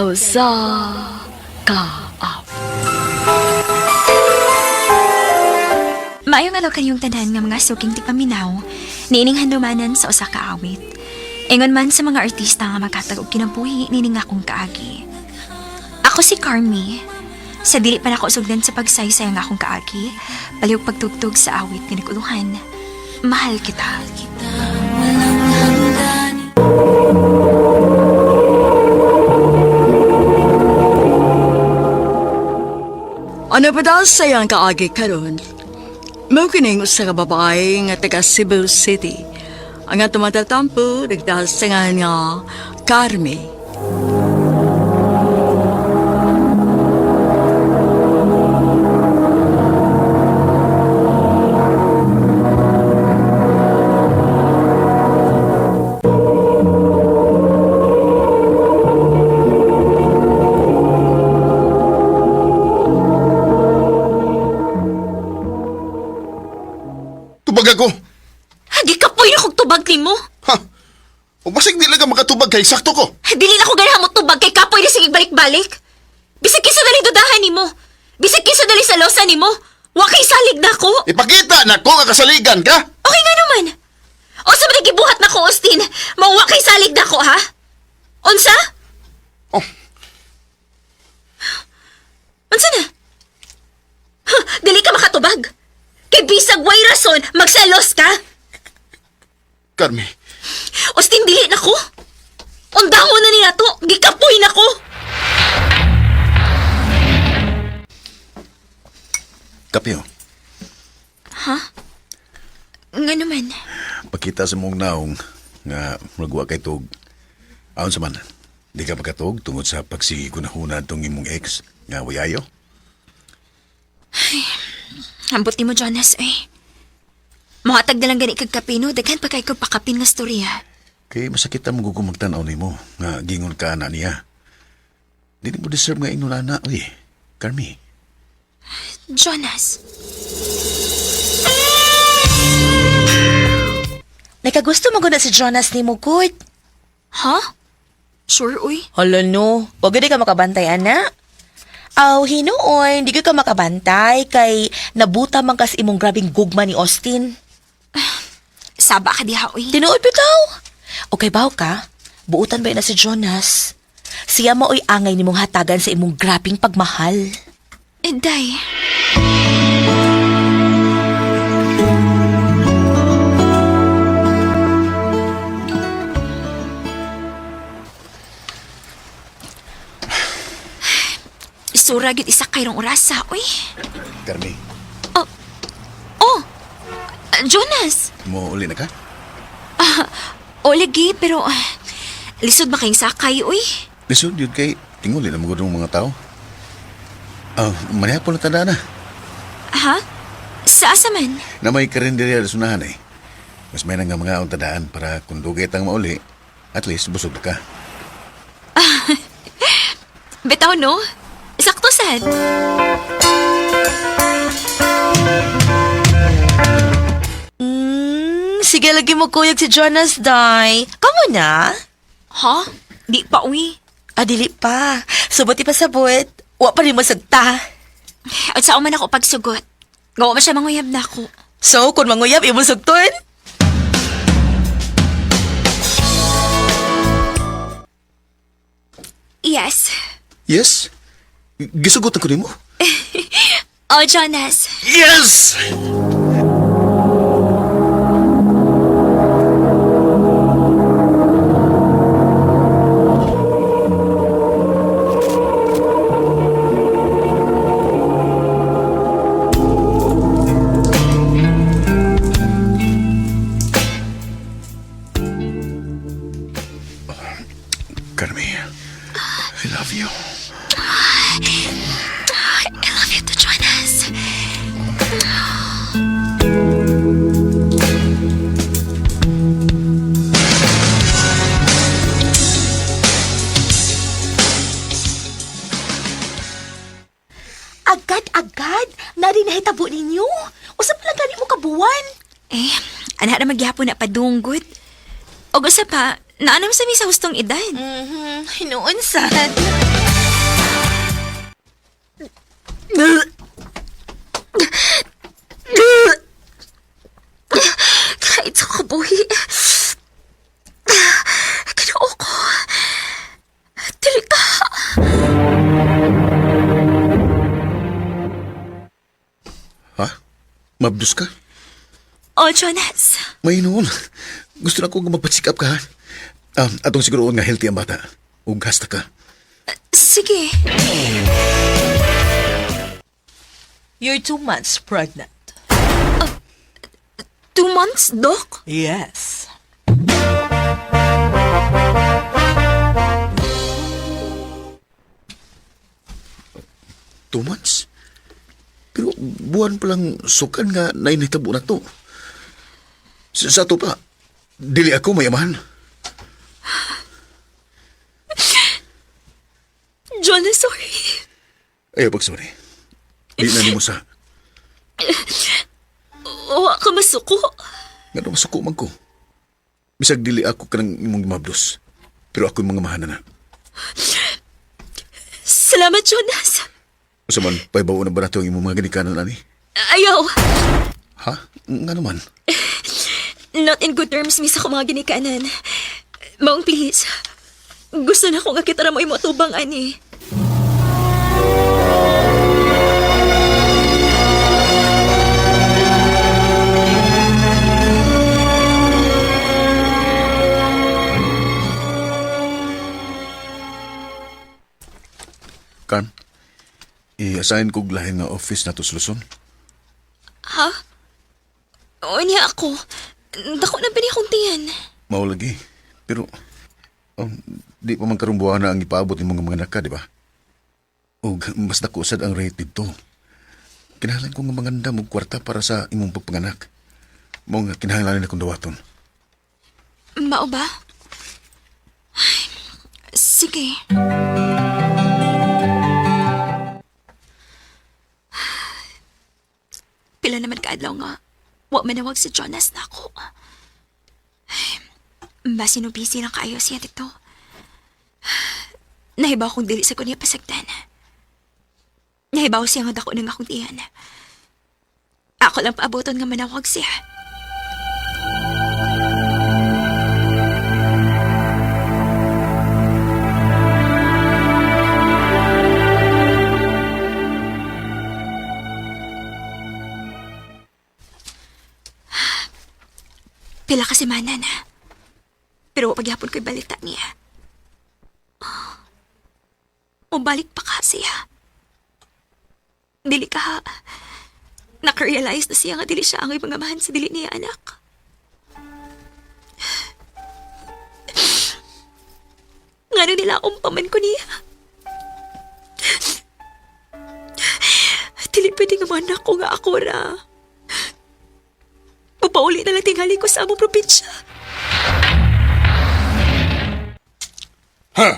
Usa ka awit. Maayong adlaw kanyong tanan nga mga suking tipaminaw, niining handumanan sa usa ka awit. Ingon man sa mga artista nga maghatag og kinabuhi nining akong kaagi. Ako si Carmi. Sa dili pa nako sugdan sa pagsaysay ang akong kaagi, palihog pagtugtog sa awit nga naguluhan. Mahal kita. Ano pa daw sa iyang kaagi karon? Mao kining usa ka babae nga taga Cebu City. Ang atong matatampo nagdahal sa ngalan nga Carmi. Tubag ako. Gikapoy na kog tubag nimo. Ha? O basig di lang ka makatubag kay sakto ko. Dili na ko ganahan mo tubag kay kapoy na sige balik-balik. Bisag kinsa dali dudahan nimo. Bisag kinsa dali sa losa nimo. Wa kay salig na ko. Ipakita na ko nga kasaligan ka. Okay nga naman. O sa mga gibuhat na ko, Austin, mauwa kay salig na ko, ha? Unsa? Oh, Unsa na? Huh, dili ka makatubag. Kay bisag way rason, magselos ka. Carmi. Austin, dili na ko. Undangon na niya to. Gikapoy na ko. Kape oh. Nga naman. Pakita sa mong naong nga magwa kay tug. Aon sa man, di ka makatug tungod sa pagsige ko na huna tong imong ex nga wayayo. Ambot ni mo, Jonas, eh. Muhatag na lang gani kag kape, no? Daghan pa kay kog pakapin nga storya. Kay masakit ang magugumagtan-aw nimo nga gingon ka na niya. Di mo deserve nga ingon ana, uy. Carmi. Jonas. Nakagusto mo gud na si Jonas ni mo, good. Ha? Sure, uy. Hala no, wag gud ka makabantay, ana. Aw, hinuon, di ka makabantay kay nabuta man kas imong grabing gugma ni Austin. Saba ka diha, uy. Tinuod bitaw. Okay baw ka? Buutan ba na si Jonas? Siya maoy angay nimong hatagan sa imong grabing pagmahal. Eh, day. Isura gyud isa kayrong orasa, uy. Carmi, Oh, Jonas. mo uli na ka? O lagi, pero lisod ba kayong sakay, uy? Lisod yun kay tinguli na magudong mga tao. Ah, manihapon na tanda na. Ha? Sa asa man? Na may karinderya sa sunahan eh. Mas may nga mga ang tadaan para kung dugay tang mauli, at least busog na ka. Bitaw, no? Sakto sad. Sige lagi mo kuyog si Jonas, day. Kamo na? Ha? Di pa, uy. Ah, dili pa. Subot ipasabot. Wa pa rin mo sagta. At sa man ako pagsugot. Gawa man siya manguyab na ako. So, kung manguyab, imong sugton? Yes. Yes? Gisugot ko nimo? Oh, Jonas. Yes! Carmi, I love you. I love you too, Jonas. Agad-agad, nari nahitabo ninyo. Usap lang gani mo kabuwan. Eh, anak na magyapon na padunggot. O gusto pa, naanam sa mi sa hustong edad. Hinuon sad. Mabdus ka? Oh, Jonas. May noon. Gusto na ko nga magpa-check up ka, ha? Atong siguroon nga healthy ang bata. Ug hasta ka. Sige. You're 2 months pregnant. 2 months, Doc? Yes. 2 months? Pero buwan pa lang sukan nga nainitabo na to. Sa ato pa, dili ako mayaman. Jonas, sorry. Ayaw pagsorry. Di na nimo sa. Wa ka masuko. Nga na masuko man ko. Bisag dili ako kanang imong mabdos. Pero ako mga mahana na. Salamat, Jonas. Usa man, paibaw na ba nato ang imong mga ginikanan ani? Ayaw. Ha? Nga naman. Not in good terms, miss ako mga ginikanan. Maong please. Gusto na akong akitara mo imo tubang ani. Carm, i-assign kog lahin nga office na to sa Luzon. Ha? O niya ako. Dako na ba akong tiyan? Mao lagi. Pero, di pa man karong buwana ang ipaabot ni mga mga naka, di ba? Og mas dako sad ang rate dito. Kinahanglan ko nga mangandam og kwarta para sa imong pagpanganak. Mao nga kinahanglan na kong dawaton. Mao ba? Ay, sige. Pila naman kaadlaw nga. Wa manawag si Jonas na ako. Ay, basin busy lang kaayo siya dito. Nahibaw kong dili sa kunya pasagdan. Nahibaw siya nga dako ng akong tiyan. Ako lang paaboton nga manawag siya. Pila ka semana na. Pero wa pagyapon ko'y balita niya. Mubalik pa ka siya. Dili ka ha. Nakarealize na siya nga dili siya ang ibang amahan sa dili niya anak. Ngano nila akong paman ko niya. Dili pwede nga mga anak ko nga ako ra. Papauli na lang tingali ko sa among probinsya. Ha?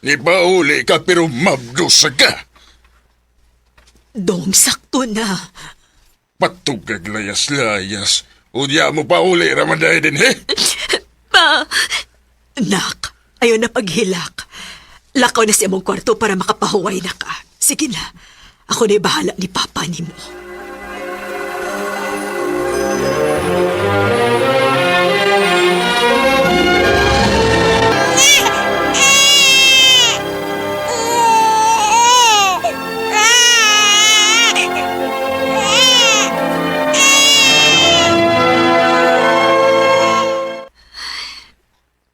Nipauli ka pero mabdusa ka. Dong, sakto na. Patugag layas-layas. Unya mo pauli ramaday din, he? Pa, Nak, ayaw na paghilak. Lakaw na sa imong kwarto para makapahuway na ka. Sige na, ako na'y bahala ni Papa nimo.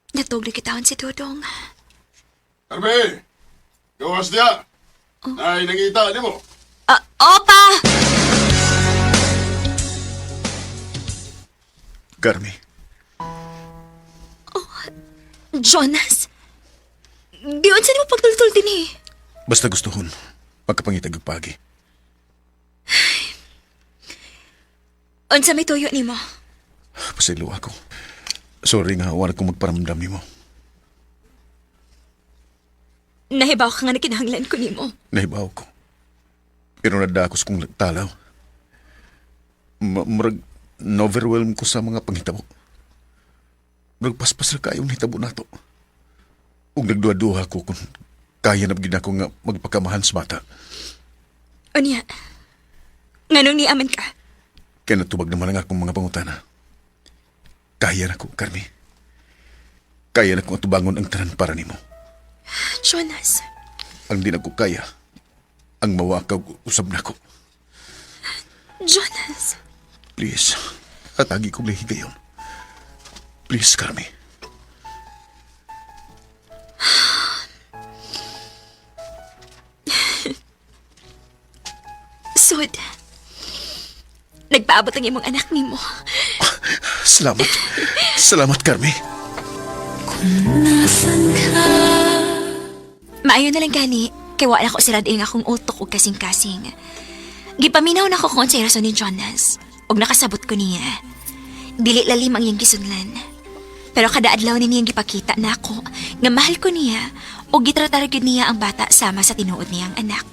Natugli kitaan si Dudong. Arbe! Gawas niya! Nay, nangita ni mo. Ah, opa! Carmi, Jonas? Giyon sa mo pagtultol din eh. basta gustuhon. Pagkapangitag og pagi. Unsa may tuyo nimo? Pasaylo ako. Sorry nga, wala kong magparamdam nimo. Nahibaw ka nga na kinahanglan ko nimo. Nahibaw ko. Pero nadakos kong talaw. Murag, na-overwhelm ko sa mga panghitabo. Murag paspas ra kayong nahitabo nato. Ug nagduha-duha ko kung kaya na gid ako nga magpakamahan sa bata. Unya. Nganong niaman ka? Kaya natubag naman ang akong mga pangutana. Kaya na ko, Carmi. Kaya na kong atubangon ang tanan para nimo. Jonas, Ang di na ko kaya, ang mawakaw usab na ko. Jonas. Please, atagi ko higayon. Please, Carmi. Sud, nagpaabot ang imong anak nimo. Salamat. Salamat, Carmi. Maayo na lang gani, kay wala ko sirad ang akong utok og kasing-kasing. Gipaminaw na ko kung unsay rason ni Jonas, og nakasabot ko niya. Dili lalim ang iyang gisunlan. Pero kada adlaw ni niyang gipakita na ako nga mahal ko niya og gitratar gyud niya ang bata sama sa tinuod niyang anak.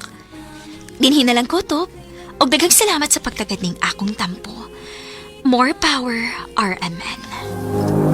Dinhi na lang kutob og daghang salamat sa pagtagad ning akong tampo. More power, RMN.